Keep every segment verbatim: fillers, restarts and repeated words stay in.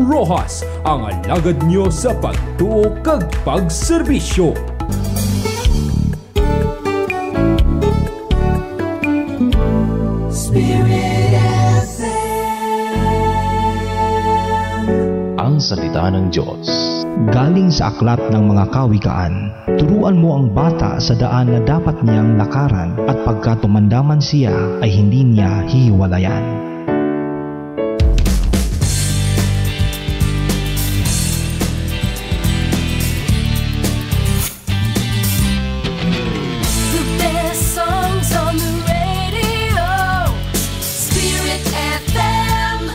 Rojas, ang alagad niyo sa pagtuo kag pagserbisyo. Spirit F M. Ang salita ng Diyos. Galing sa aklat ng mga kawikaan, turuan mo ang bata sa daan na dapat niyang lakaran, at pagka tumanda man siya, ay hindi niya hihiwalayan. The best songs on the radio, Spirit F M.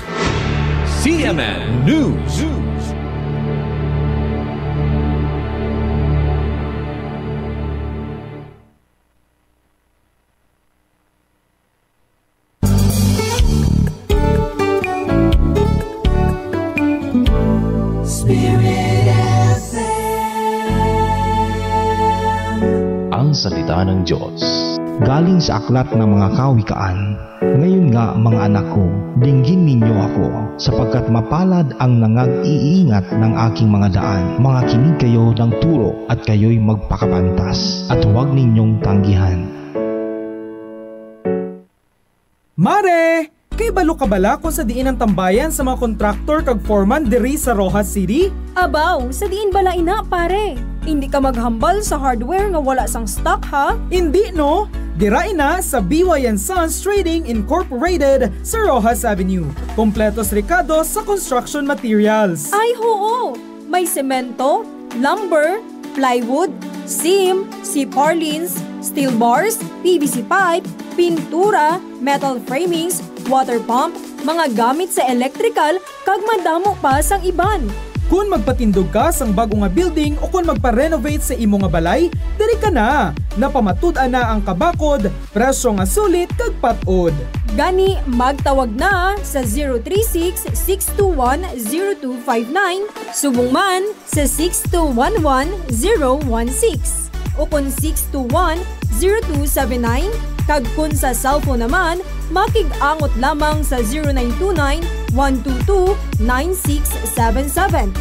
C M N News. Spirit F M. Ang salita ng Diyos. Galing sa aklat ng mga kawikaan. Ngayon nga, mga anak ko, dinggin ninyo ako, sapagkat mapalad ang nangag-iingat ng aking mga daan. Mangakinig kayo ng turo, at kayo'y magpakapantas, at huwag ninyong tanggihan. Mare! Kay balo ka bala kung sa diin ang tambayan sa mga kontraktor kag foreman diri sa Roxas City? Abaw, sa diin bala ina, pare? Indi ka maghambal sa hardware nga wala sang stock, ha? Indi, no? Dira ina sa B Y and Sons Trading Incorporated sa Roxas Avenue. Kompletos rekado sa construction materials. Ay, hoo! May semento, lumber, plywood, seam, C-purlins, steel bars, P V C pipe, pintura, metal framings, water pump, mga gamit sa electrical, kag madamo pa sang iban. Kon magpatindog ka sang bag-o nga building o kon magpa-renovate sa imo nga balay, diri ka na. Napamatud-an na ang kabakod, presyo nga sulit, kag pat-od. Gani, magtawag na sa zero three six, six two one, zero two five nine, subong man sa six two one one, zero one six, o kon six two one, zero two seven nine, kag kon sa cellphone naman, makig-angot lamang sa zero nine two nine, one two two, nine six seven seven.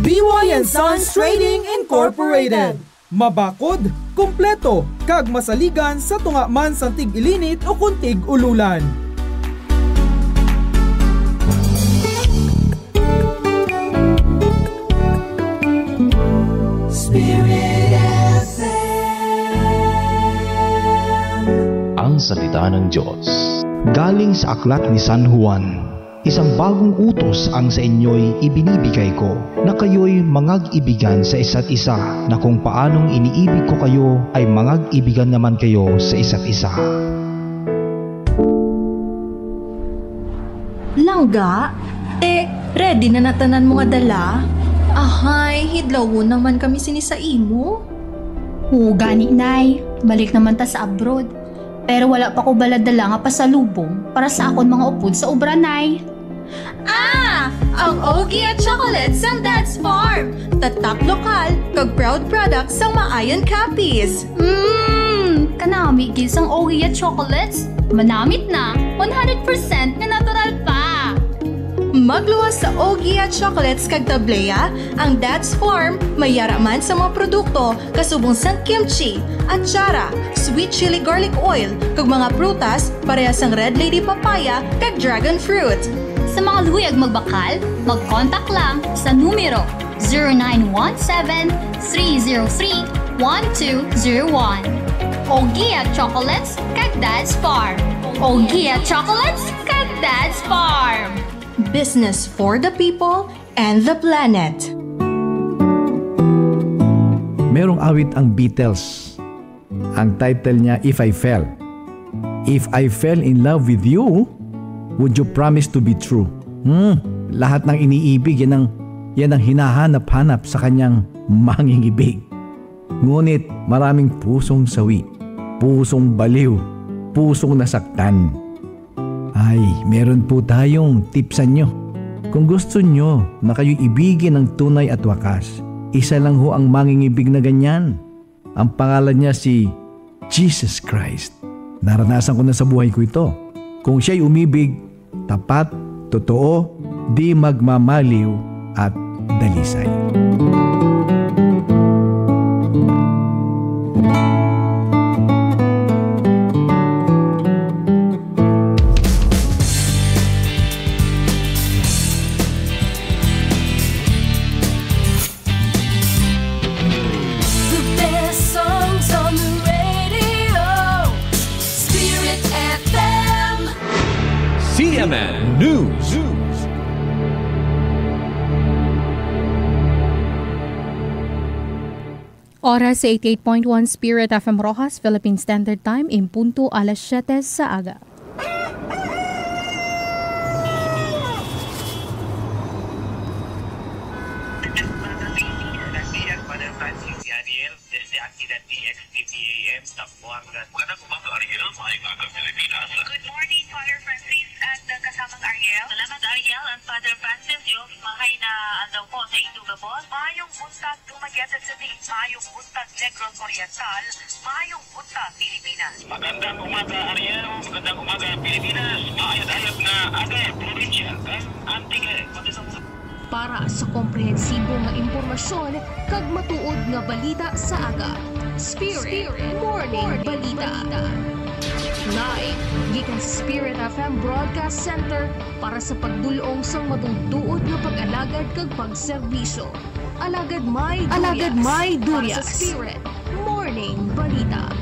B Y and Sons Trading Incorporated. Mabakod, kompleto, kag masaligan sa tunga man sang tig-ilinit o kon tig-ululan. Spirit F M. Ang salita ng Diyos. Galing sa aklat ni San Juan. Isang bagong utos ang sa inyo'y ibinibigay ko, na kayo'y mangag-ibigan sa isa't isa, na kung paanong iniibig ko kayo, ay mangag-ibigan naman kayo sa isa't isa. Langga, te, ready na natanan mo nga dala? Ahay, hidlawon naman kami sini sa imo. Oo, gani, Nay. Balik naman ta sa abroad. Pero wala pa ko bala dala nga pasalubong para sa akon mga upod sa obra, Nay. Ah! Ang Ogia Chocolates sang Dad's Farm! Tatak lokal kag proud product sang Maayan Capiz. Mmm! Kanami gid sang Ogia Chocolates. Manamit na, one hundred percent nga natural pa. Magluwas sa Ogia Chocolates kag Tablea, ang Dad's Farm, may yara man sa mga produkto kasubong sang kimchi, achara, sweet chili garlic oil, kag mga prutas pareha sang Red Lady papaya kag dragon fruit. Sa mga luyag magbakal, mag-contact lang sa numero zero nine one seven, three zero three, one two zero one. Ogia Chocolates kag Dad's Farm. Ogia Chocolates kag Dad's Farm. Business for the people and the planet. Merong awit ang Beatles. Ang title niya, If I Fell. If I fell in love with you, would you promise to be true? Hmm, lahat ng iniibig, yan ang, yan ang hinahanap-hanap sa kanyang mangingibig. Ngunit maraming pusong sawi, pusong baliw, pusong nasaktan. Ay, meron po tayong tip sa inyo. Kung gusto nyo na kayo ibigin ng tunay at wakas, isa lang ho ang mangingibig na ganyan. Ang pangalan niya si Jesus Christ. Naranasan ko na sa buhay ko ito. Kung siya'y umibig, tapat, totoo, di magmamaliw at dalisay. The best songs on the radio. Spirit F M. C M N News. Oras sa eighty-eight point one Spirit F M Roxas, Philippine Standard Time, in punto alas siyete sa aga. Desde Akida T X T T A M sa Buanga. Magandang umaga, Ariel. Maayong aga, Pilipinas. Good morning, Father Francis and, uh, kasamang Ariel. Salamat, Ariel and Father Francis. Diyos, mahay na adlaw po sa inyo gabos. Maayong buntag, Dumaguete City. Maayong buntag, Negros Oriental. Maayong buntag, Pilipinas. Magandang umaga, Ariel. Magandang umaga, Pilipinas. Maayat-ayat nga aga, probinsya kag Antique. Para sa komprehensibo nga impormasyon kag matuod nga balita sa aga, Spirit Morning Balita. Live gikan sa Spirit F M Broadcast Center para sa pagdul-ong sang matuod-tuod nga pag-alagad kag pagserbisyo. Alagad May Alagad Durias. May Para sa Durias. Spirit Morning Balita.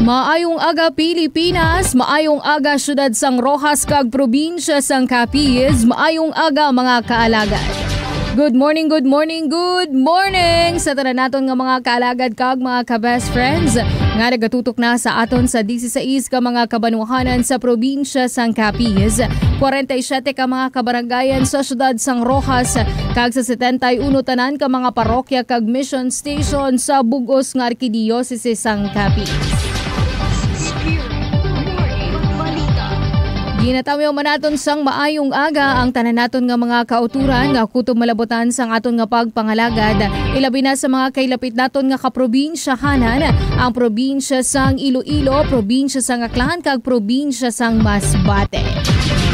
Maayong aga, Pilipinas. Maayong aga, siyudad sang Roxas kag probinsya sang Capiz. Maayong aga, mga kaalagad. Good morning, good morning, good morning sa tanan naton nga mga kaalagad kag mga ka-best friends nga nagatutok na sa aton sa disisais ka mga kabanwahanan sa probinsya sang Capiz, kwarenta y siyete ka mga kabarangayan sa siyudad sang Roxas, kag sa setenta y uno tanan ka mga parokya kag mission station sa bug-os nga arkidiyosese sang Capiz. Ginatawyaw man naton sang maayong aga ang tanan naton nga mga kauturan nga kutob malabutan sang aton nga pagpangalagad, ilabi na sa mga kailapit naton nga kaprobinsyahanan, ang probinsya sang Iloilo, probinsya sang Aklan, kag probinsya sang Masbate.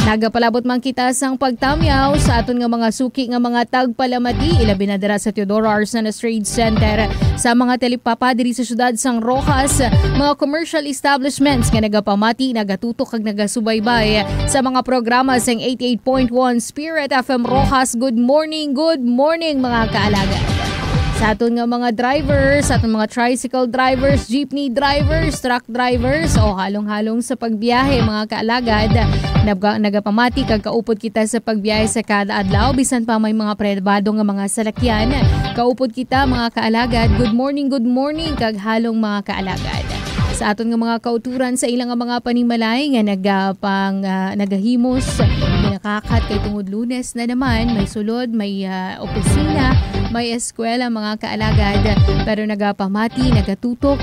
Nagapalabot man kita sang pagtamyaw sa aton nga mga suki nga mga tagpalamati, ilabi na dira sa Teodoro Arcenas Trade Center, sa mga talipapa diri sa siyudad sang Roxas, mga commercial establishments nga nagapamati, nagatutok kag nagasubaybay sa mga programa sang eighty-eight point one Spirit F M Roxas. Good morning, good morning, mga kaalagad. Sa aton nga mga drivers, sa aton mga tricycle drivers, jeepney drivers, truck drivers, o halong-halong sa pagbiyahe, mga kaalagad, nabga-, nagapamati kag kaupod kita sa pagbiyahe sa kada adlaw, bisan pa may mga pribado nga mga salakyan. Kaupod kita, mga kaalagad. Good morning, good morning, kag halong mga kaalagad. Sa aton nga mga kauturan sa ilang nga mga panimalay nga nagapang-, ah, nagahimos, ginakakat kay tungod Lunes na naman, may sulod, may, ah, opisina, may eskwela, mga kaalagad. Pero nagapamati, nagatutok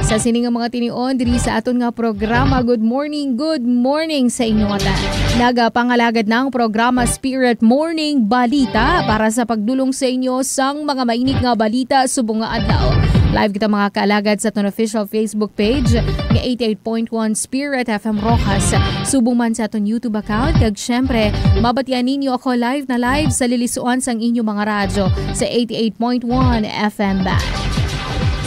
sa sini nga mga tinion diri sa aton nga programa. Good morning, good morning sa inyo nga tanan. Nagapangalagad na ang programa Spirit Morning Balita para sa pagdulong sa inyo sang mga mainit nga balita subong nga adlaw. Live kita, mga kaalagad, sa aton official Facebook page nga eighty-eight point one Spirit F M Roxas, subong man sa aton YouTube account, kag syempre, mabatian ninyo ako live na live sa lilisuan sang inyo mga radyo sa eighty-eight point one F M band.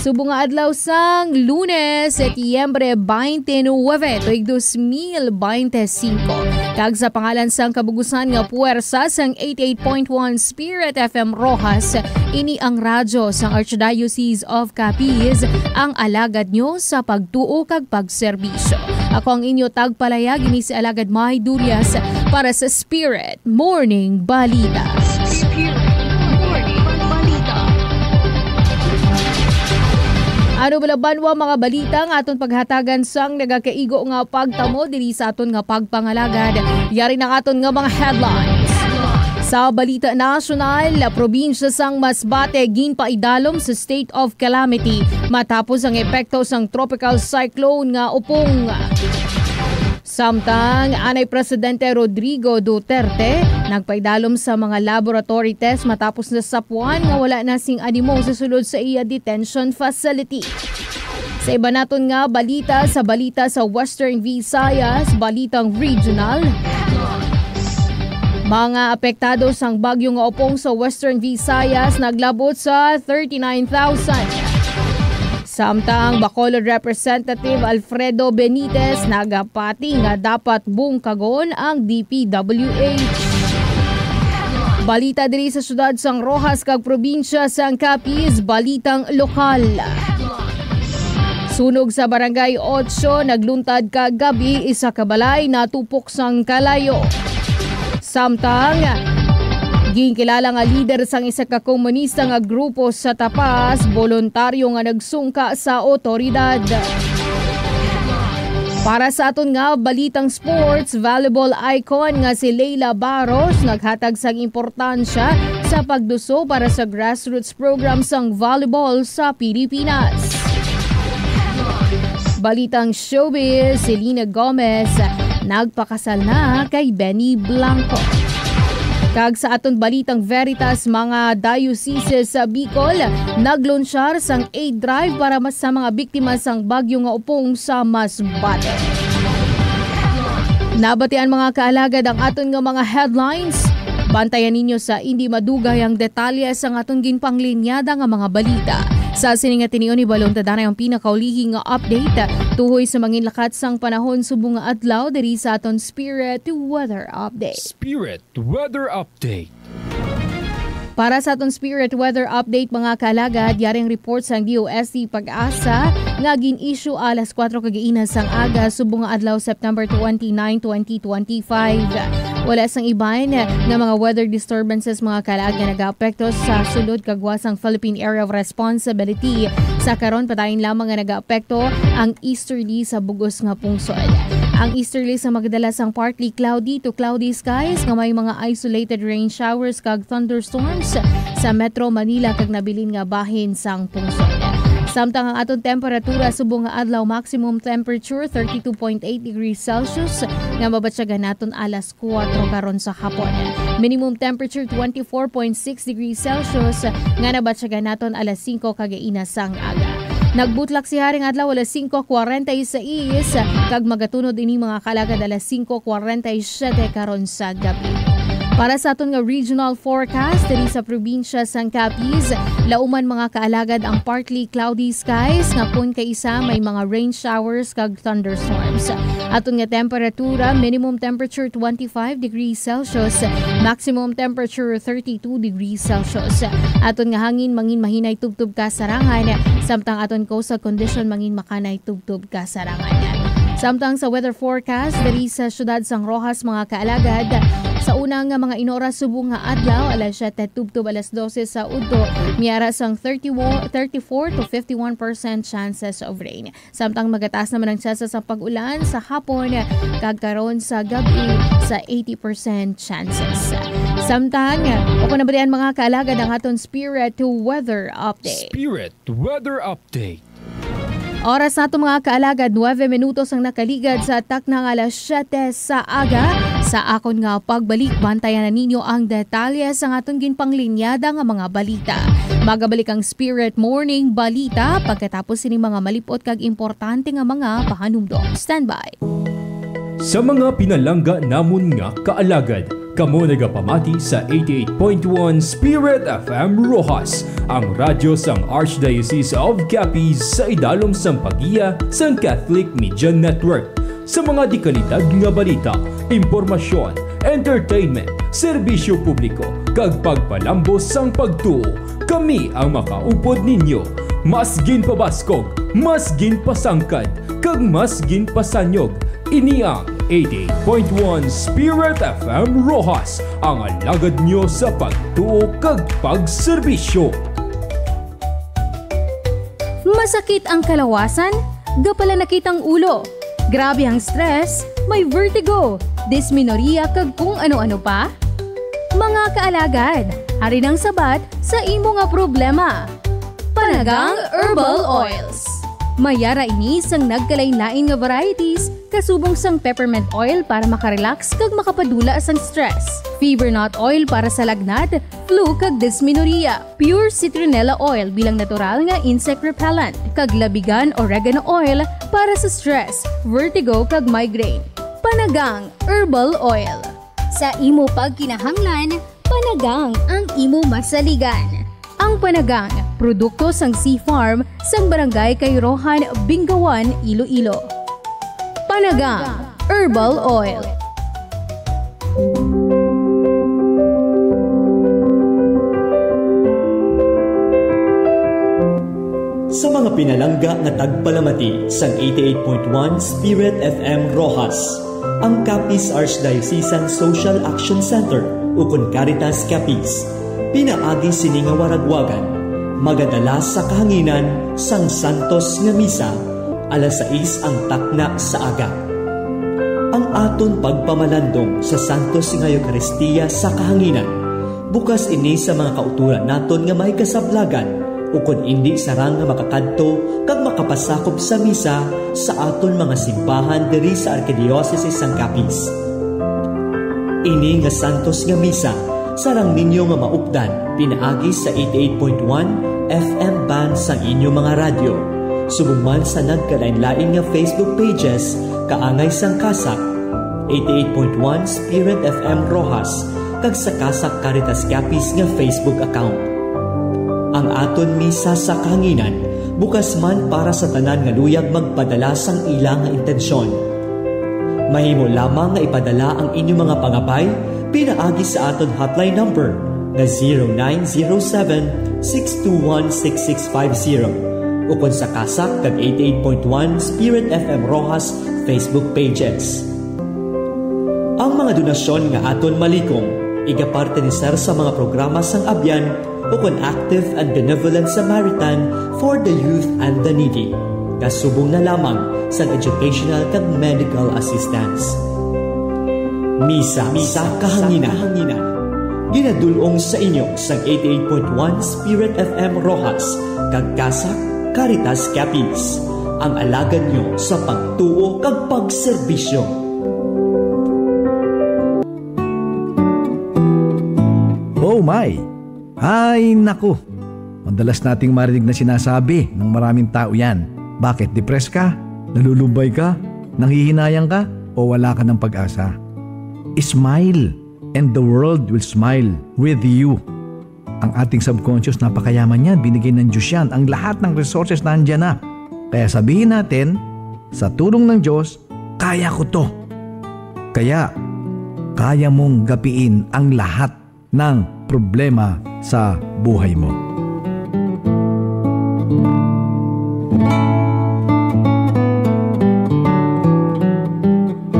Subong nga adlaw sang Lunes, Setyembre twenty-nine, tuig dos mil beintisinko. Kag sa pangalan sang kabugusan nga puwersa sang eighty-eight point one Spirit F M Roxas, ini ang radyo sang Archdiocese of Capiz, ang alagad nyo sa pagtuo kag pagserbisyo. Ako ang inyo tagpalayag, ini si Alagad May Durias para sa Spirit Morning Balita. Spirit Morning Balita. Ano bala banwa mga balita nga aton paghatagan sang nagakaigo nga pagtamo diri sa aton nga pagpangalagad? Yari na aton nga mga headlines. Sa balita nasyonal, probinsya sang Masbate ginpaidalom sa state of calamity matapos ang epekto sang tropical cyclone nga Opong. Samtang anay Presidente Rodrigo Duterte nagpaidalom sa mga laboratory test matapos nasapuan nga wala na sing animo sa sulod sa iya detention facility. Sa iba naton nga balita, sa balita sa Western Visayas, balitang regional. Mga apektado sang bagyo nga Opong sa Western Visayas naglabot sa thirty-nine thousand. Samtang Bacolod Representative Alfredo Benitez nagapati nga dapat bungkagon ang D P W H. Balita diri sa siyudad sang Roxas kag probinsya sang Capiz, balitang lokal. Sunog sa Barangay Ocho, nagluntad kagabi isa ka balay natupok sang kalayo. Samtang ginkilala nga lider sang isa ka komunista nga grupo sa Tapas, boluntaryo nga nagsungka sa otoridad. Para sa aton nga balitang sports, volleyball icon nga si Leila Barros naghatag sang importansya sa pagduso para sa grassroots program sang volleyball sa Pilipinas. Balitang showbiz, Selena Gomez nagpakasal na kay Benny Blanco. Kag sa aton balitang Veritas, mga diocese sa Bicol naglunsyar sang aid drive para mas sa mga biktima sang bagyo nga Opong sa Masbate. Nabatian, mga kaalagad, ang aton nga mga headlines. Bantayan ninyo sa indi madugay ang detalye sang aton ginpanglinyada nga mga balita. Sa sini nga tinion, ibalon ta danay ang pinakaulihi nga update tuhoy sa manginlakat sang panahon subong nga adlaw diri sa aton Spirit Weather Update. Spirit Weather Update. Para sa aton Spirit Weather Update, mga kaalagad, yari ang report sang D O S T PAGASA nga gin-issue alas kuwatro kagaina sang aga subong nga adlaw, September twenty-nine, twenty twenty-five. Wala sang iban nga mga weather disturbances, mga kaalagad, nga nagaapekto sa sulod kag wa sang Philippine Area of Responsibility. Sa karon, padayon lamang nga nagaapekto ang easterly sa bug-os nga pungsod. Ang easterly sa magdala sang partly cloudy to cloudy skies nga may mga isolated rain showers kag thunderstorms sa Metro Manila kag nabilin nga bahin sang pungsod. Samtang ang aton temperatura subong nga adlaw, maximum temperature thirty-two point eight degrees Celsius nga mabatyagan naton alas kuwatro karon sa hapon. Minimum temperature twenty-four point six degrees Celsius nga nabatyagan naton alas singko kagaina sang aga. Nagbutlak si haring adlaw alas singko kwarenta y seis, kag magatunod ini, mga kaalagad, alas singko kwarenta y siete karon sa gabi. Para sa aton nga regional forecast diri sa probinsya sang Capiz, lauman, mga kaalagad, ang partly cloudy skies nga kon kaisa may mga rain showers kag thunderstorms. Aton nga temperatura, minimum temperature twenty-five degrees Celsius, maximum temperature thirty-two degrees Celsius. Aton nga hangin, mangin mahinay tubtob kasarangan, samtang aton coastal condition, mangin makanay tubtob kasarangan. Samtang sa weather forecast diri sa siyudad sang Roxas, mga kaalagad, sa una nga mga inora subong nga adlaw, alas siyete tubtob alas dose sa udto, may ara sang thirty-one, thirty-four to fifty-one percent chances of rain. Samtang magataas naman ang tsansa sa pag-ulan sa hapon kag karon sa gab-i sa eighty percent chances. Samtang, ako na ba diyan, mga kaalagad, ang aton Spirit Weather Update. Spirit Weather Update. Oras nato, mga kaalagad, nuebe minutos ang nakaligad sa takna nga alas siyete sa aga. Sa akon nga pagbalik, bantayan na ninyo ang detalye sang aton ginpanglinyada nga mga balita. Magabalik ang Spirit Morning Balita pagkatapos sining mga malip-ot kag importante nga mga pahanumdom. Standby. Sa mga pinalangga namon nga kaalagad, kamo nagapamati sa eighty-eight point one Spirit F M Roxas, ang radyo sang Archdiocese of Capiz, sa idalom sang paggiya sang Catholic Media Network. Sa mga dikalidad nga balita, impormasyon, entertainment, serbisyo publiko, kag pagpalambo sang pagtuo, kami ang makaupod ninyo. Mas ginpabaskog, mas ginpasangkad, kag mas ginpasanyog. Ini ang eighty-eight point one Spirit F M Roxas, ang alagad nyo sa pagtuo kag pagserbisyo. Masakit ang kalawasan? Gapalanakit ang ulo? Grabe ang stress? May vertigo, dysmenorrhea, kag kung ano-ano pa? Mga kaalagad, ari nang sabat sa imo nga problema. Panagang Herbal Oils. May ara ini sang nagkalain-lain nga varieties, kasubong sang peppermint oil para makarelax kag makapadula sang stress, fever nut oil para sa lagnat, flu kag dysmenorrhea, pure citronella oil bilang natural nga insect repellent, kag labigan oregano oil para sa stress, vertigo kag migraine. Panagang Herbal Oil. Sa imo pagkinahanglan, Panagang ang imo masaligan. Ang Panagang, produkto sang Sea Farm, sang Barangay Kairohan, Bingawan, Iloilo. Panagang Herbal Oil. Sa mga pinalangga nga tagpalamati sang eighty-eight point one Spirit F M Roxas, ang Capiz Archdiocesan Social Action Center, ukon Caritas Capiz, pinaagi sini nga waragwagan, magadala sa kahanginan sang Santos nga Misa, alas sais ang takna sa aga. Ang aton pagpamalandong sa Santos nga Eukaristia sa kahanginan, bukas ini sa mga kautoran naton nga may kasablagan, ukon indi sarang nga makakadto kag makapasakop sa misa sa aton mga simbahan diri sa Arkidiyosese sang Capiz. Ini nga santos nga misa sarang ninyo nga maupdan pinaagi sa eighty-eight point one F M band sang inyo mga radyo, subong man sa nagkalainlain nga Facebook pages kaangay sang CASAC, eighty-eight point one Spirit F M Roxas, kag sa CASAC Caritas Capiz nga Facebook account. Ang aton misa sa kahanginan bukas man para sa tanan nga luyag magpadala sang ila nga intensyon. Mahimo lamang nga ipadala ang inyo mga pangabay pinaagi sa aton hotline number nga zero nine zero seven, six two one, six six five zero ukon sa CASAC kag eighty-eight point one Spirit F M Roxas Facebook pages. Ang mga donasyon nga aton malikom, igaparte ni Sir sa mga programa sang Abyan ukon Active and Benevolent Samaritan for the Youth and the Needy, kasubong na lamang sang educational kag medical assistance. Misa sa kahanginan. Ginadul-ong sa inyo sang eighty-eight point one Spirit F M Roxas kag CASAC Caritas Capiz, ang alagad nyo sa pagtuo kag pagserbisyo. Oh my! Ay, naku! Madalas nating marinig na sinasabi ng maraming tao yan. Bakit? Depressed ka? Nalulumbay ka? Nanghihinayang ka? O wala ka ng pag-asa? Smile, and the world will smile with you. Ang ating subconscious, napakayaman yan. Binigay ng Diyos yan. Ang lahat ng resources nandiyan na. Kaya sabihin natin, sa tulong ng Diyos, kaya ko to. Kaya, kaya mong gapiin ang lahat ng problema sa buhay mo.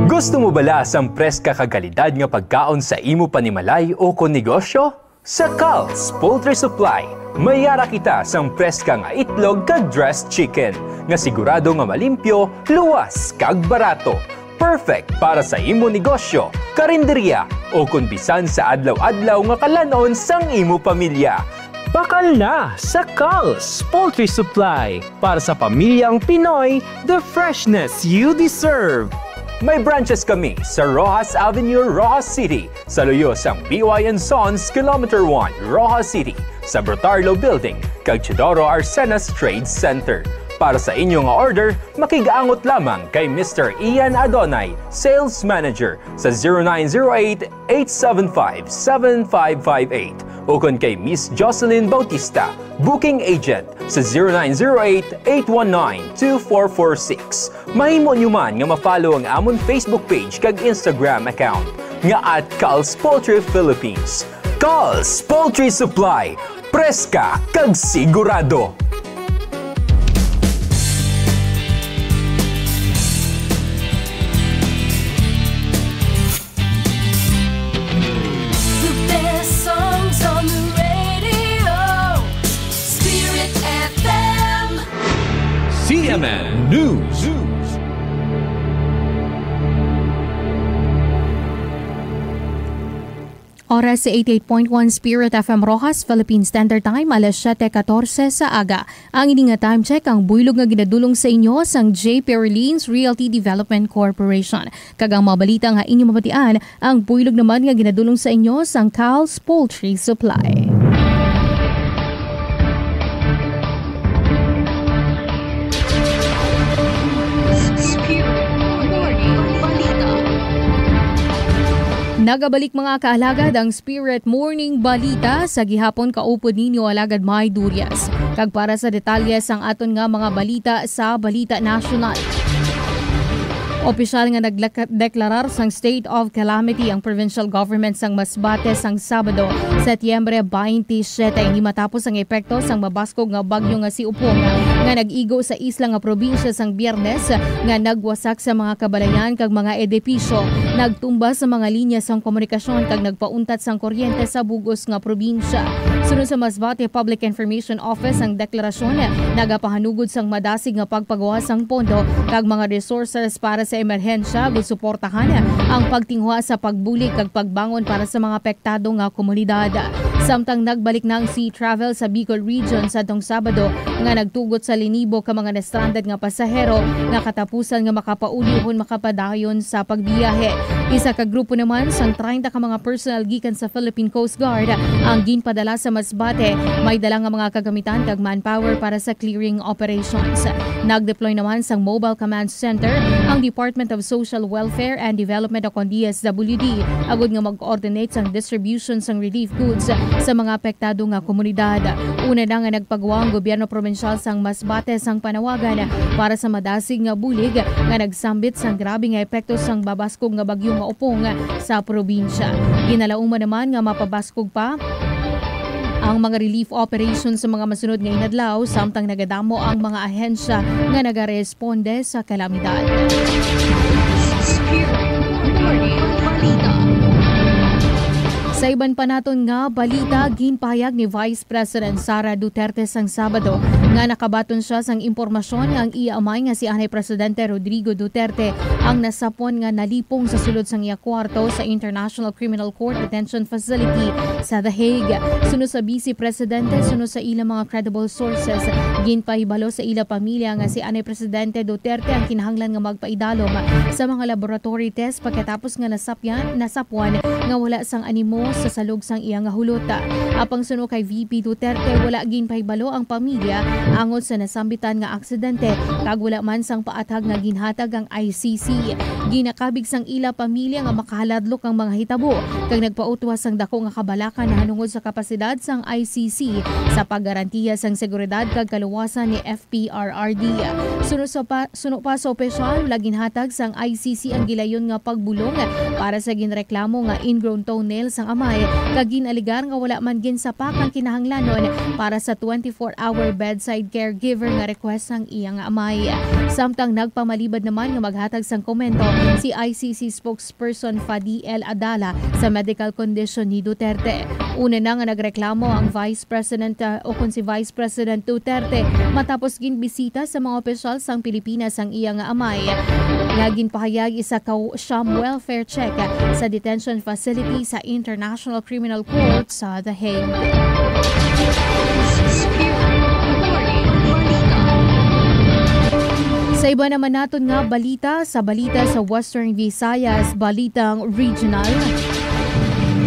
Gusto mo bala sang preska kag kalidad nga pagkaon sa imo panimalay o kon negosyo? Sa Cal's Poultry Supply, may ara kita sang preska nga itlog kag dressed chicken nga sigurado nga malimpyo, luwas, kag barato. Perfect para sa imo negosyo, karinderya, o kon bisan sa adlaw-adlaw nga kalan-on sang imo pamilya. Bakal na sa Cal's Poultry Supply. Para sa pamilyang Pinoy, the freshness you deserve. May branches kami sa Roxas Avenue, Roxas City, sa luyo sang B Y and Sons Kilometer one, Roxas City, sa Brotarlo Building, kag Teodoro Arcenas Trade Center. Para sa inyo nga order, makig-angot lamang kay Mister Ian Adonay, Sales Manager, sa zero nine zero eight, eight seven five, seven five five eight, ukon kay Miss Jocelyn Bautista, Booking Agent, sa zero nine zero eight, eight one nine, two four four six. Mahimo nyo man nga ma-follow ang amon Facebook page kag Instagram account nga at Cal's Poultry Philippines. Cal's Poultry Supply, preska kag sigurado. The best songs on the radio. Spirit F M. C M N News. Oras sa eighty-eight point one Spirit F M Roxas, Philippine Standard Time, alas siyete katorse sa aga. Ang ini nga time check ang buylog nga ginadulong sa inyo sang J P Orleans Realty Development Corporation. Kag ang mga balita nga inyo mabatian, ang buylog naman nga ginadulong sa inyo sang Cal's Poultry Supply. Nagabalik, mga kaalagad, ang Spirit Morning Balita sa gihapon. Kaupod ninyo, Alagad May Durias. Kag para sa detalye sang aton nga mga balita sa Balita National, opisyal nga nagdeklarar sang state of calamity ang provincial government sang Masbate sang Sabado, Setyembre twenty-seven, ini matapos ang epekto sang mabaskog nga bagyo nga si Opong nga nag-igo sa isla nga probinsya sang Biyernes, nga nagwasak sa mga kabalayan kag mga edipisyo, nagtumba sa mga linya sang komunikasyon kag nagpauntat sang kuryente sa bug-os nga probinsya. Sunod sa Masbate Public Information Office, ang deklarasyon nagapahanungod sang madasig nga pagpagawas sang pondo kag mga resources para sa emerhensya, agud suportahan ang pagtinguha sa pagbulig kag pagbangon para sa mga apektado nga komunidad. Samtang nagbalik na ang sea travel sa Bicol Region sadtong Sabado, nga nagtugot sa linibo ka mga na-stranded nga pasahero nga katapusan nga makapauli ukon makapadayon sa pagbiyahe. Isa ka grupo naman sang treinta ka mga personnel gikan sa Philippine Coast Guard ang ginpadala sa Masbate. May dala nga mga kagamitan kag manpower para sa clearing operations. Nag-deploy naman sang Mobile Command Center ang Department of Social Welfare and Development, o kon D S W D, agud nga mag-coordinate sang distribution sang relief goods sa mga apektado nga komunidad. Una na nga nagpagwa ang gobyerno probinsyal sang Masbate sang panawagan para sa madasig nga bulig nga nagsambit sang grabe nga epekto sang mabaskog nga bagyo nga Opong sa probinsya. Ginalauman naman nga mapabaskog pa ang mga relief operation sa mga masunod nga inadlaw, samtang nagadamo ang mga ahensya nga nagaresponde sa kalamidad. Sa iban pa naton nga balita, ginpahayag ni Vice President Sara Duterte sang Sabado nga nakabaton sia sang impormasyon nga ang iya amay nga si Anay Presidente Rodrigo Duterte ang nasapwan nga nalipong sa sulod sang iya kwarto sa International Criminal Court Detention Facility sa The Hague. Suno sa Vice Presidente, suno sa ilang mga credible sources, ginpahibalo sa ila pamilya nga si Anay Presidente Duterte ang kinahanglan nga magpaidalom sa mga laboratory test pagkatapos nga nasapyan, nasapwan nga wala sang animo sa salog sang iya nga hulot. Apang suno kay V P Duterte, wala ginpahibalo ang pamilya angot sa nasambitan nga aksidente, kag wala man sang paathag nga ginhatag ang I C C. Ginakabig sang ila pamilya nga makahaladlok ang mga hitabo, kag nagpautwas sang dako nga kabalaka nahanungod sa kapasidad sang I C C sa paggarantiya sang seguridad kag kaluwasan ni F P R R D. Suno sa pa, suno pa sa opisyal, wala ginhatag sang I C C ang gilayon nga pagbulong para sa ginreklamo nga ingrown toenail sang amay, kag ginalegar nga wala man ginsapak ang kinahanglanon para sa twenty-four hour bedside caregiver nga request sang iyang amay. Samtang nagpamalibad naman nga maghatag sang komento si I C C spokesperson Fadi El Adala sa medical condition ni Duterte. Una na nga nagreklamo ang Vice President, ah, o kon si Vice President Duterte matapos ginbisita sa mga opisyal sang Pilipinas ang iya nga amay, nga ginpahayag isa ka siyam welfare check sa detention facility sa International Criminal Court sa The Hague. Sa iba naman naton nga balita, sa balita sa Western Visayas, balitang regional.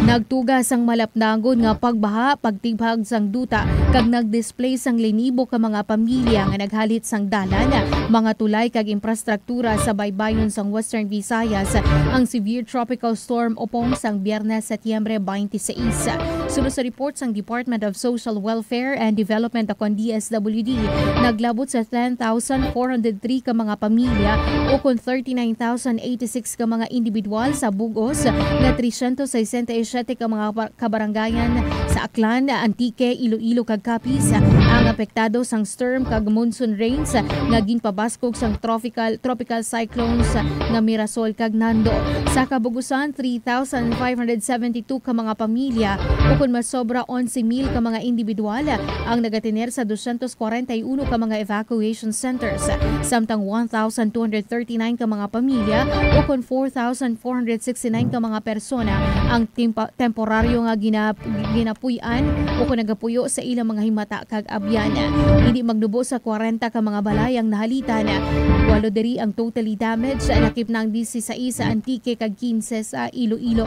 Nagtuga sang malapnangon nga pagbaha, pagtibhag sang duta, kag nag-displace ang linibo ka mga pamilya nga naghalit sang dalan, mga tulay kag infrastruktura sa baybayon sang Western Visayas ang severe tropical storm Opong sang Biyernes, Setyembre twenty-six. Suno sa report sang Department of Social Welfare and Development, o kon D S W D, naglabot sa ten thousand four hundred three ka mga pamilya, o kon thirty-nine thousand eighty-six ka mga individual sa bug-os nga trescientos sesenta y siete ka mga ba-, kabarangayan sa Aklan, Antique, Iloilo, kag Capiz ang apektado sang storm kag monsoon rains nga ginpabaskog sang tropical tropical cyclones nga Mirasol kag Nando. Sa kabugusan, three thousand five hundred seventy-two ka mga pamilya, o kon mas sobra, onse mil ka mga individual ang nagatener sa dosyentos kwarenta y uno ka mga evacuation centers, samtang one thousand two hundred thirty-nine ka mga pamilya, o kon four thousand four hundred sixty-nine ka mga persona ang timpa- temporaryo nga gina- ginapuy-an o kon nagapuyo sa ilang mga himata kag abyan. Hindi magnubo sa kwarenta ka mga balay ang nahalitan. Walo diri ang totally damaged, lakip na ang disisais sa Antique kag kinse sa Iloilo.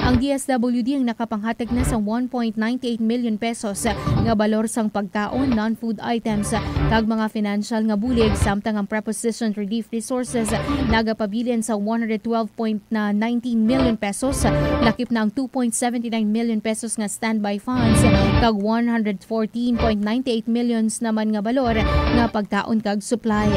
Ang D S W D ang nakapanghatag na sa one point nine eight million pesos nga balor sang pagkaon, non-food items, kag mga financial nga bulig, samtang ang Preposition Relief Resources nagapabilin sa one hundred twelve point nineteen million pesos, lakip na ang two point seventy nine million pesos nga standby funds, kag one hundred fourteen point ninety eight millions naman nga balor nga pagkaon kag supply.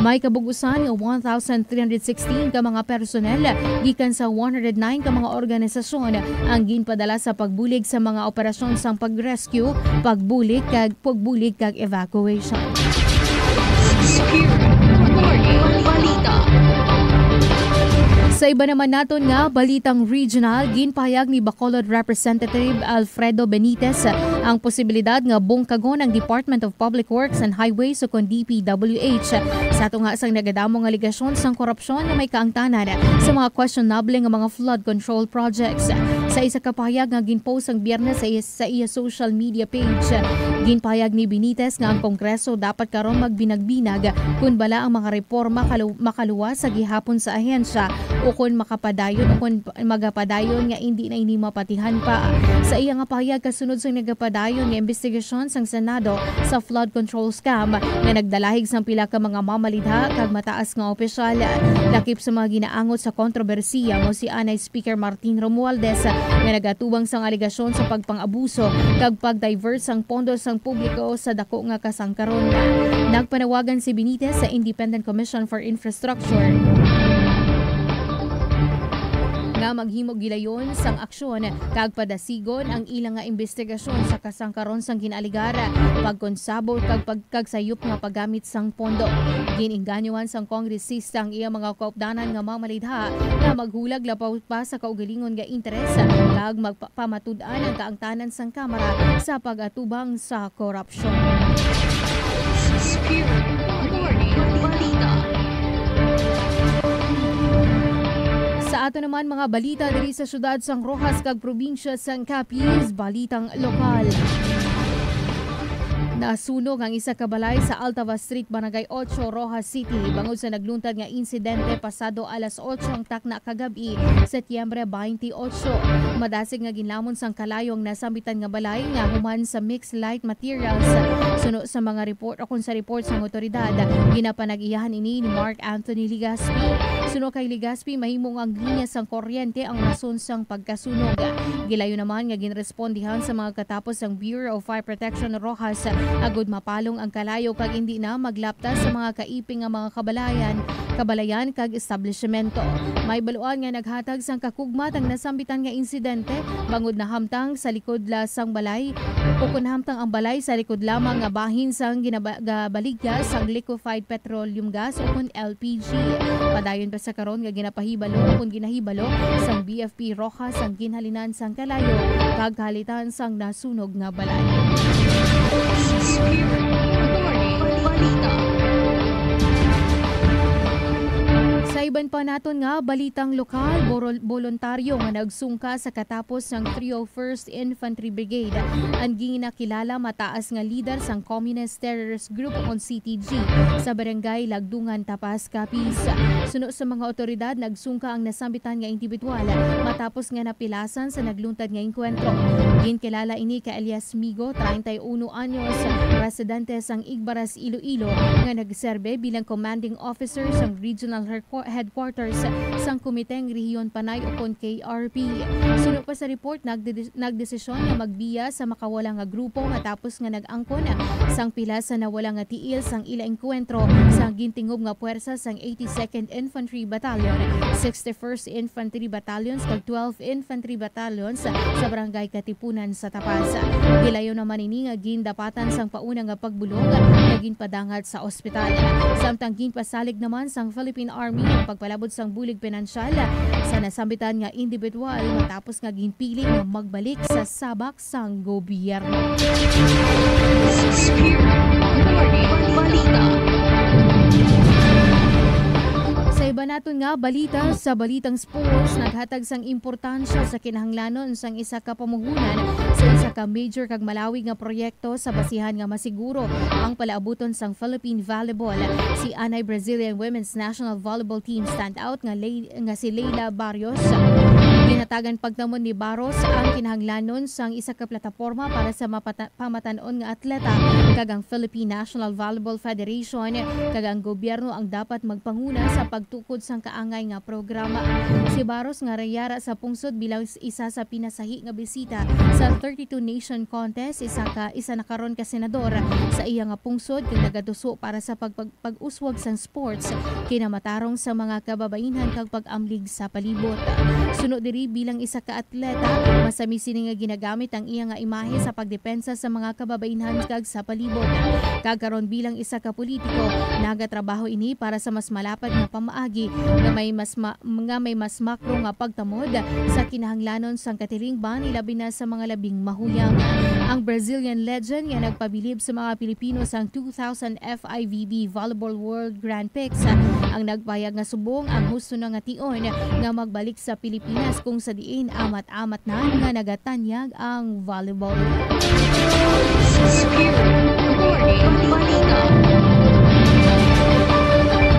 May kabugusan nga one thousand three hundred sixteen ka mga personnel gikan sa one hundred nine ka mga organisasyon ang ginpadala sa pagbulig sa mga operasyon sang pag-rescue, pagbulig kag pagbulig kag evacuation. Balita. Sa iba naman naton nga balitang regional, ginpahayag ni Bacolod Representative Alfredo Benitez ang posibilidad nga bungkagon ang Department of Public Works and Highways o kon D P W H sa tunga sang nagadamo nga aligasyon sang korupsyon nga may kaangtanan sa mga questionable nga mga flood control projects. Sa isa ka pahayag nga ginpost ang Biyernes sa sa iya social media page. Ginpahayag ni Benitez nga ang Kongreso dapat karon magbinag-binag kon bala ang mga reporma kalu- makaluwas sa gihapon sa ahensya o kon makapadayon o kon magapadayon nga indi na ini mapatihan pa. Sa iya nga pahayag, kasunod sang nagapadayon nga imbestigasyon sang Senado sa flood control scam nga nagdalahig sang pila ka mga mamalidha kag mataas nga opisyal, lakip sa mga ginaangot sa kontrobersiya mo si anay Speaker Martin Romualdez nga nagatubang sang alegasyon sa pagpang-abuso kag pag-divert sang pondo sang publiko sa dako nga kasangkaron. Nagpanawagan si Benitez sa Independent Commission for Infrastructure nga maghimo gilayon sang aksyon kag padasigon ang ila nga imbestigasyon sa kasangkaron sang ginaaligar, pagkonsabo kag pag- kag sayop nga paggamit sang pondo. Gin-inganyohan sang kongresista ang iya mga kaupdanan nga mamalidha nga maghulag labaw pa sa kaugalingon nga interes kag magpamatud-an ang kaangtanan sang Kamara sa pag-atubang sa korupsyon. Spirit Morning Balita. Sa ato naman mga balita diri sa siyudad sang Roxas kag probinsya sang Capiz, balitang lokal. Nasunog ang isa ka balay sa Altavas Street, Barangay Ocho, Roxas City, bangod sa nagluntad nga insidente pasado alas otso ang takna kagab-i, Setyembre twenty-eight. Madasig nga ginlamon sang kalayo ang nasambitan nga balay nga human sa mixed light materials. Suno sa mga report o kon sa report sang awtoridad, ginapanag-iyahan ini ni Mark Anthony Legaspi. Suno kay Legaspi, mahimo nga ang linya sang kuryente ang rason sang pagkasunog. Gilayo naman nga ginrespondihan sa mga katapos sang Bureau of Fire Protection Roxas agud mapalong ang kalayo kag indi na maglapta sa mga kaiping nga mga kabalayan, kabalayan kag establishmento. May baluan nga naghatag sang kakugmat ang nasambitan nga insidente bangod nahamtang sa likod la sang balay o kon nahamtang ang balay sa likod lamang nga bahin sang ginaba- gabaligya sang liquefied petroleum gas o kon L P G. Padayon pa sa karon nga ginapahibalo o kon ginahibalo sang B F P Roxas ang ginhalinan sang kalayo kag kahalitan sang nasunog nga balay. Sa iban pa naton nga balitang lokal, borol- boluntaryo nga nagsungka sa katapos sang three oh first Infantry Brigade ang ginakilala mataas nga lider sang Communist Terrorist Group o C T G sa Barangay Lagdungan, Tapas, Capiz. Suno sa mga awtoridad, nagsungka ang nasambitan nga indibidwal matapos nga napilasan sa nagluntad nga engkwentro. Ginkilala ini kay alias Migo, treinta y uno anyos, residente sang Igbaras, Iloilo, nga nagserbe bilang commanding officer sang Regional Headqu- headquarters sang Komiteng Rehiyon Panay ukon K R P. Suno pa sa report, nagdede-, nagdesisyon nga magbiya sa makawala nga grupo matapos nga nag-angkon sang pila sa nawala nga tiil sang ila engkwentro sa gintingob nga puwersa sang eighty-second Infantry Battalion, sixty-first Infantry Battalions, kag twelve Infantry Battalions sa Barangay Katipunan sa Tapas. Gilayon naman ini nga gindapatan sang pauna nga pagbulong nga ginpadangat sa ospital. Samtang ginpasalig naman sang Philippine Army ang pagpalabot sang bulig pinansyal sa nasambitan nga individual matapos nga ginpili nga magbalik sa sabak sang gobyerno. Sa iba naton nga balita, sa balitang sports, naghatag sang importansya sa kinahanglanon sang isa ka pamuhunan sa isa ka major kag malawig nga proyekto sa basihan nga masiguro ang palaabuton sang Philippine volleyball. Si anay Brazilian Women's National Volleyball Team standout nga Ley-, nga si Leila Barrios. Ginhatagan pagtamod ni Barros ang kinahanglanon sang isa ka plataporma para sa mapata-, pamatan-on nga atleta, kag ang Philippine National Volleyball Federation kag ang gobyerno ang dapat magpanguna sa pagtukod sang kaangay nga programa. Si Barros nga yara sa pungsod bilang s-, isa sa pinasahi nga bisita sa thirty-two Nation Contest, isa ka, isa na karon ka senador sa iya nga pungsod kag nagatuso para sa pagpag-, pag-uswag sang sports kinamatarong sa mga kababainhan kag pag-amlig sa palibot. Suno diri, bilang isa ka atleta, masami sini nga ginagamit ang iya nga imahe sa pagdepensa sa mga kababainhan kag sa palibot. Kag karon, bilang isa ka politiko, nagatrabaho ini para sa mas malapad nga pamaagi nga may mas ma-, nga may mas makro nga pagtamod sa kinahanglanon sang katilingban, ilabi na sa mga labing mahuyang. Ang Brazilian legend nga nagpabilib sa mga Pilipino sang two thousand F I V B Volleyball World Grand Prix ang nagpahayag nga subong ang husto na nga tion nga magbalik sa Pilipinas, kung sa diin amat-amat na nga nagatanyag ang volleyball.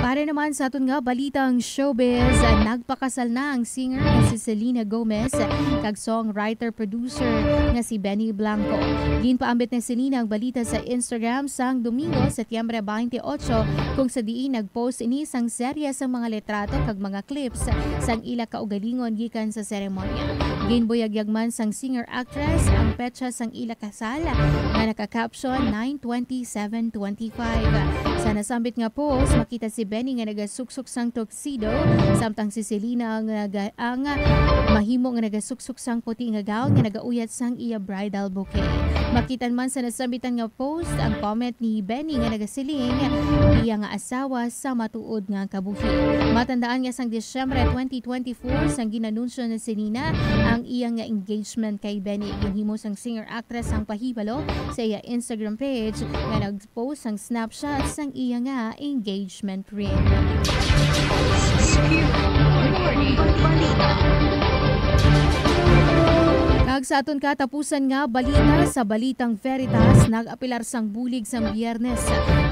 Para naman sa aton nga balitang showbiz, nagpakasal na ang singer nga si Selena Gomez kag songwriter-producer nga si Benny Blanco. Ginpaambit ni Selena ang balita sa Instagram sang Domingo, Setyembre twenty-eight, kung sa diin nag-post ini sang serye sang mga litrato kag mga clips sang ila kaugalingon gikan sa seremonya. Ginbuyagyag man sang singer-actress ang petsa sang ila kasal nga naka-caption nine twenty-seven twenty-five. Sa nasambit nga post, makita si Benny nga nagasuksok sang tuxedo, samtang si Selena nga naga-, ang mahimo nga nagasuksok sang puti nga gown nga nagauyat sang iya bridal bouquet. Makita man sa nasambitan nga post ang comment ni Benny nga nagasiling, iya nga asawa sa matuod nga kabuhi. Matandaan nga sang Disyembre twenty twenty-four, sang ginanunsyo ni Selena ang iya nga engagement kay Benny, ginhimo sang singer-actress ang pahibalo sa iya Instagram page nga nag-post sang snapshot sang iya nga engagement ring. Kag sa aton katapusan nga balita, sa balitang Veritas, nag-apelar sang bulig sang Biyernes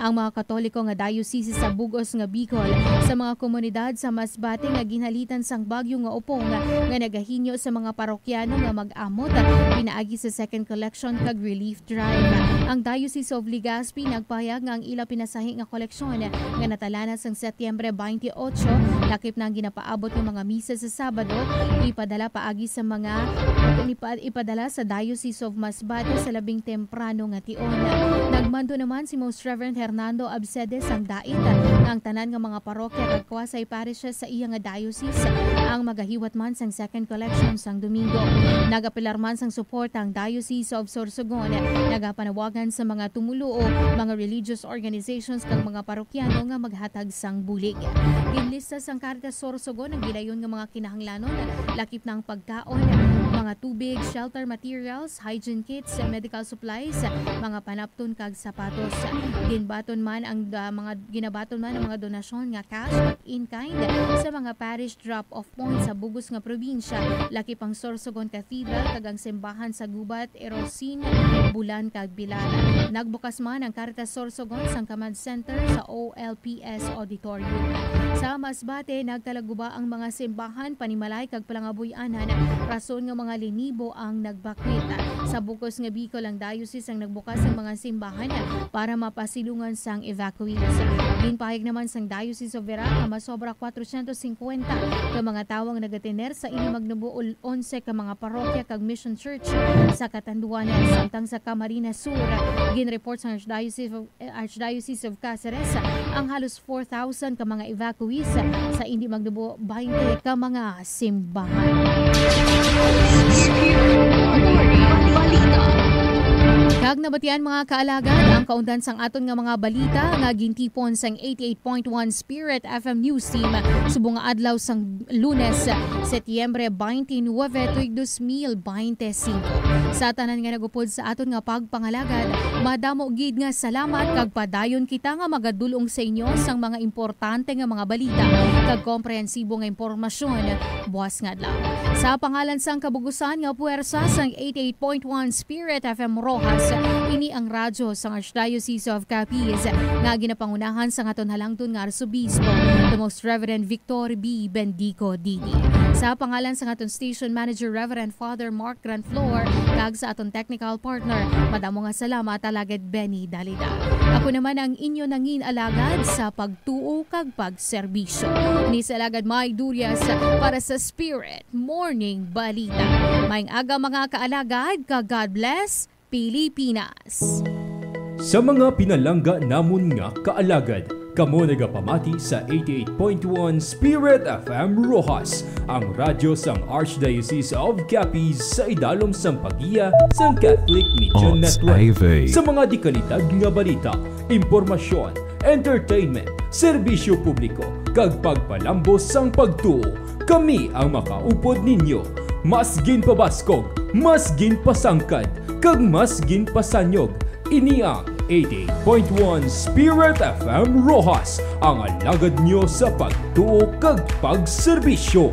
ang mga Katoliko nga dayosisi sa bug-os nga Bicol sa mga komunidad sa Masbate nga ginhalitan sang bagyo nga Opong nga nagahinyo sa mga parokyano nga mag-amot pinaagi sa second collection kag relief drive. Ang Diocese of Legazpi nagpahayag nga ang ila pinasahi nga koleksyon nga natala na sang Setyembre twenty-eight, lakip na ang ginapaabot nga mga misa sa Sabado, ipadala paagi sa mga, ipa-, ipadala sa Diocese of Masbate sa labing temprano nga tion. Nagmando naman si Most Reverend Hernando Absede sang dait nga ang tanan nga mga parokya kag quasi-parishes sa iya nga diocese ang magahiwat man sang second collection sang Domingo. Nagapilar man sang suporta ang Diocese of Sorsogon, nagapanawagan sa mga tumuluo, mga religious organizations kag mga parokyano nga maghatag sang bulig. Ginlista sang Caritas Sorsogon ang gilayon nga mga kinahanglanon, lakip na ang pagkaon, mga tubig, shelter materials, hygiene kits, medical supplies, mga panapton kag sapatos. Ginbaton man ang da-, mga, ginabaton man ang mga donasyon nga cash kag in kind sa mga parish drop-off point sa bug-os nga probinsya, lakip ang Sorsogon Cathedral kag ang simbahan sa Gubat, Erosin, Bulan kag Bilar. Nagbukas man ang Caritas Sorsogon sang Command Center sa O L P S Auditorium. Sa Masbate, nagkalaguba ang mga simbahan, panimalay kag palangabuy-anan, rason nga mga Malinibo ang nagbakwit. Sa bug-os nga Bicol, ang diocese ang nagbukas sang mga simbahan para mapasilungan sang evacuees. Ginpahayag naman sang Diocese of Virac nga masobra kwatrocientos cincuenta ka mga tawo ang nagatener sa ini magnubo ul-, onse ka mga parokya kag mission church sa Catanduanes, samtang sa Camarines Sur, ginreport sang Archdiocese of, eh, Archdiocese of Caceres ang halos four thousand ka mga evacuees sa indi magnubo baynte ka mga simbahan. Kag nabatian, mga kaalagad, ang kaundan sang aton nga mga balita nga gintipon sang eighty-eight point one Spirit F M News Team subong nga adlaw sang Lunes, Setyembre twenty-nine, tuig dos mil bente singko. Sa tanan nga nagupod sa aton nga pagpangalagad, madamo gid nga salamat, kag padayon kita nga magadul-ong sa inyo sang mga importante nga mga balita kag komprehensibo nga impormasyon buas nga adlaw. Sa pangalan sang kabugusan nga puwersa sang eighty-eight point one Spirit F M Roxas, ini ang radyo sang Archdiocese of Capiz nga ginapangunahan sang aton halangdon nga Arsobispo, the Most Reverend Victor B. Bendico, D D. Sa pangalan sang aton station manager, Reverend Father Mark Granflor, kag sa aton technical partner, madamo nga salamat, Alagad Benny Dalida. Ako naman ang inyo nangin alagad sa pagtuo kag pagserbisyo. Ini si Alagad May Durias para sa Spirit Morning Balita. Maayong aga, mga kaalagad, kag God bless Pilipinas. Sa mga pinalangga namon nga kaalagad, kamo nagapamati sa eighty-eight point one Spirit F M Roxas, ang radyo sang Archdiocese of Capiz, sa idalom sang paggiya sang Catholic Media Network. Sa mga dekalidad nga balita, impormasyon, entertainment, serbisyo publiko, kag pagpalambo sang pagtuo, kami ang makaupod ninyo. Mas ginpabaskog, mas ginpasangkad, kag mas ginpasanyog. Ini ang eighty-eight point one Spirit F M Roxas, ang alagad nyo sa pagtuo kag pagserbisyo.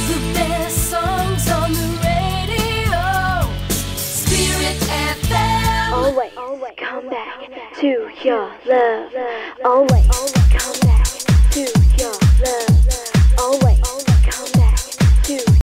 The best songs on the radio. Spirit F M. Always come back to your love. Always come back to your love.